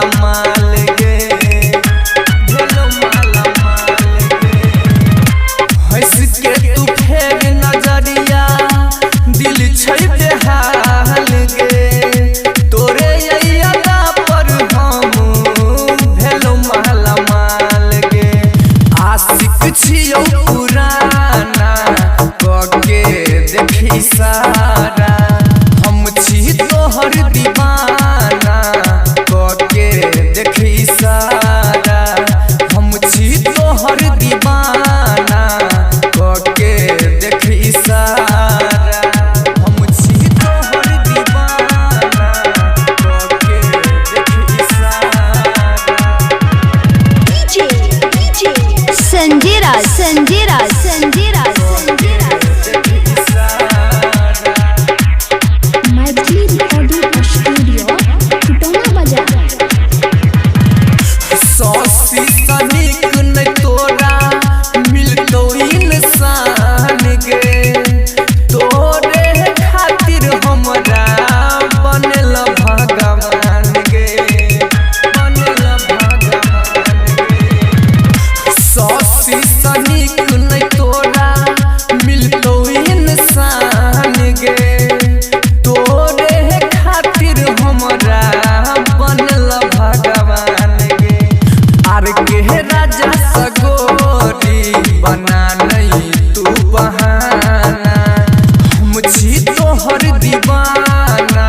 माला माल गे, भेलौ माला माल गे। हंस के तू फेर नजरिया दिल छै बेहाल गे, तोरे अदा पर हम भेलौ माला माल गे। आशिक छियौ पुराना कके देखी सारा, हम छी तोहर दीवाना कके देखी सारा, हम छी तोहर दीवाना कके देखी सारा, हम छी तोहर दीवाना कके देखी सारा। DJ DJ Sanjay Raj Sanjay Raj Sanjay Raj Sanjay Raj देखी सारा। Maithili recording studio Khutauna Bazar. सौसी सनिक नै तोरा मिलतौ इंसान गे, तोरे खातिर हमरा बनल भगवान गे, बनल भगवान गे। सौसी सनिक नै तोरा मिलतौ इंसान गे, तोरे खातिर हमरा बनल भगवान गे। आर के राजा सगोरी बना नहीं तू बहाना, हम छी तोहर दीवाना